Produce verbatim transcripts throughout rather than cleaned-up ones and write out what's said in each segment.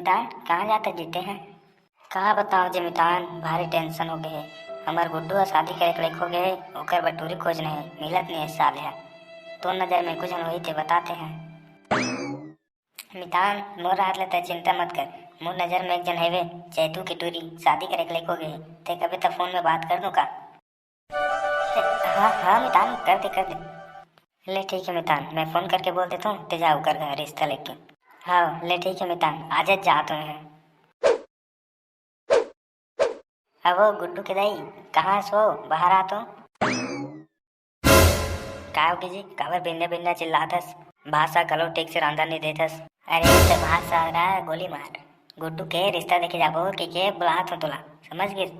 मितान, कहाँ जात हे जीते हैं? का बताओ जी मितान, भारी tension हो गे हे। हमर गुड्डू ह शादी करे के लायक हो गे हे, ओकर बर टूरी खोजने हे, मिलत नइ हे साले ह। तोर नजर में कुछ होही ते बताते हैं। मितान, मोर हाथ ले तै चिंता मत कर, मोर नजर में एक झन हवे, चैतू के टूरी, शादी करे के लायक हो गे हे। ते कबे त फोन में बात कर दूं का? हाँ, हाँ मितान, कर दे, कर दे। ले ठीक हे मितान, मैं फोन करके बोल देथों, ते जा ओकर घर रिश्ता लेके। हाँ, ले ठीक हे मितान, आजच जात हों। अवो गुड्डू के दाई, कहाँ हस वो? बाहर आ तो। का होगे जी, काबर बिन्ने बिन्ने चिल्लात हस? भात साग घलो ठीक से रांधन नइ देत हस। अरे ते भात साग ला गोली मार, गुड्डू के रिश्ता देखे जाबो कहिके बुलात हों तोला, समझ गिस?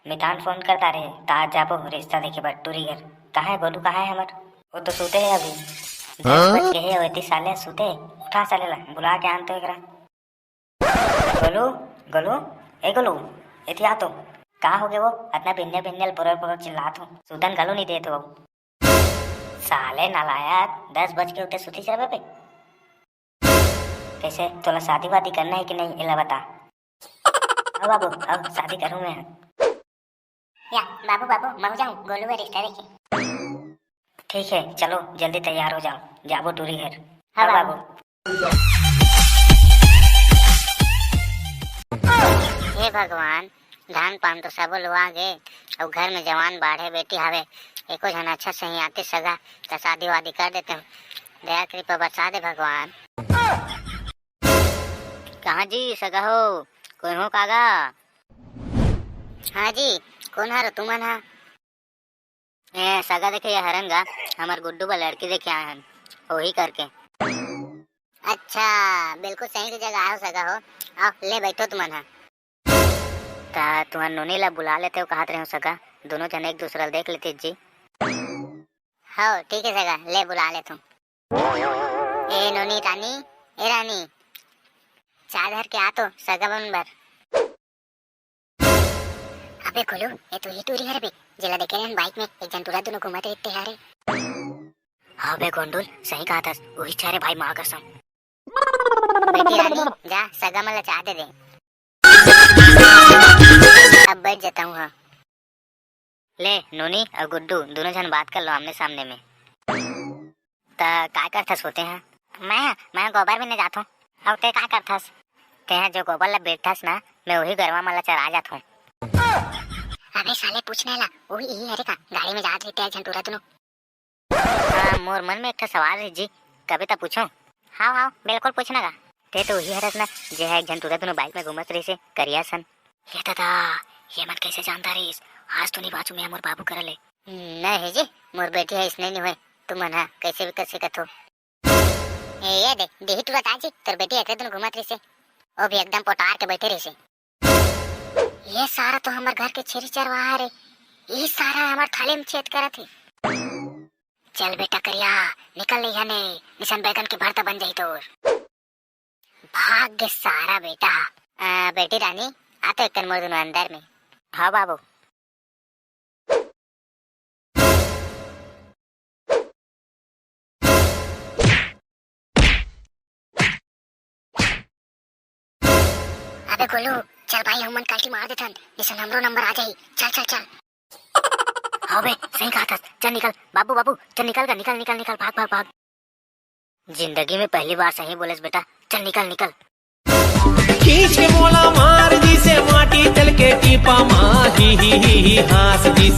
मितान फोन करत रहे, त आज जाबो रिश्ता देखे बर टूरी घर। कहाँ हे गोलू, कहाँ हे हमर? वो तो सुते हे अभी। दस बज गे हे, वो एती साले सुते। उठा साले ला, बुला के आन तो एकरा। गोलू, गोलू, ए गोलू, एती आ तो। का होगे वो? अतना बिन्ने बिन्ने ल पुरर पुरर चिल्लात हो। सुतन घलो नइ देत हो। साले नालायक, दस बज के उठे सुती जाबे बे। कइसे, तोला शादी वादी करना हे कि नइ, एला बता। अउ बाबू, अउ शादी करूँ मैं। या, बाबू, बाबू, महूँ जाऊँ गोलू के रिश्ता देखे। ठीक हे, चलो जल्दी तैयार हो जाओ, जाबो टूरी घर। हाँ, हाँ, बाबू। बाबू। हे भगवान, धान पान तो सबो लुवा गे, अउ घर में जवान बाढ़े बेटी हावे, एको झन अच्छा सही आते सगा, त शादी वादी कर देते। दया कृपा बरसा दे भगवान। कहाँ जी सगा हो, कोई हो का गा? हाँ जी, कोन हरो तुमन हा? ए, सगा देखे ये हरन गा, हमर गुड्डू बर लड़की देखे आए हन, ओही करके। अच्छा, बिल्कुल सही के जगह आए हो सगा हो। आओ, ले बैठो तुमन हा। त तुहर नोनी ला बुला लेते हो कहत रहे हो सगा, दोनों झन एक दूसरा ला देख लेते जी। हो, ठीक हे सगा, ले बुला लेथों। ए नोनी रानी, ए रानी, चाय धर के आ तो सगा मन बर। अबे गोलू, ए तो ही टूरी हरे बे, जेला देखे रहेन बाइक में, एक झन टूरा दुनों घूमत रहिते हरे। हाँ बे गोंडुल, सही कहत हस, उही चारे भाई माँ कसम। बेटी रानी, जा सगा मन ला चाय दे दे। अब बैठ जाता हूँ, हाँ। ले, नोनी अउ गुड्डू, दूनों झन बात कर लो आमने सामने में। त काय करथस होते हैं? मैं, मैं गोबर बीने जात हूँ। अउ ते काय करथस? ते हैं जो गोबर ला बेचथस ना, मैं उही गरवा मन ला चरा जात हूँ। अबे साले, पूछ ना ला, उही इही हरे का, गाड़ी में जात रहिते एक झन टूरा दूनों। हाँ, मोर मन में एक ठा सवाल रहिस जी, कबे त पूछो। हाव, हाव, बिल्कुल पूछना गा। ते तो उही हरस ना, जे हा एक झन टूरा दूनों बाइक में घूमत रहिसे, करिया सन। ये दादा, ये मन कैसे जानता रहिस? आज तो नहीं बाचू मैं मोर बाबू करा ले। नहीं जी, मोर बेटी है, इसने नहीं होए, तुमन हा कैसे भी कर सकत हो। ए, ये दे, देही टूरा ताजी, तोर बेटी एकरे दूनों घूमत रहिसे। वो भी एकदम पोटार के बैठे रहिसे। ये सारा तो हमर घर के छेरी चरवाहा रे, ये सारा हमर थाली में छेद करत हे। चल बेटा करिया, निकल ले यहाँ ने, निसन बैगन के भरता बन जाही तोर। भाग गे सारा बेटा। आ, बेटी रानी, आ तो एक कन मोर दूनों अंदर में। हाँ बाबू। अबे गोलू, चल भाई, हमन काल्टी मार देथन, निसन हमरो नंबर आ जाही। चल, चल, चल। हाँ बे, सही कहत हस। चल निकल, बाबू, बाबू, चल निकल गा, निकल, निकल, निकल, भाग, भाग, भाग। जिंदगी में पहली बार सही बोलेस बेटा, चल निकल, निकल। खींच के मोला मार दिसे माटी तेल के टीपा मा, ही, ही, ही, ही, हाँस दिसे।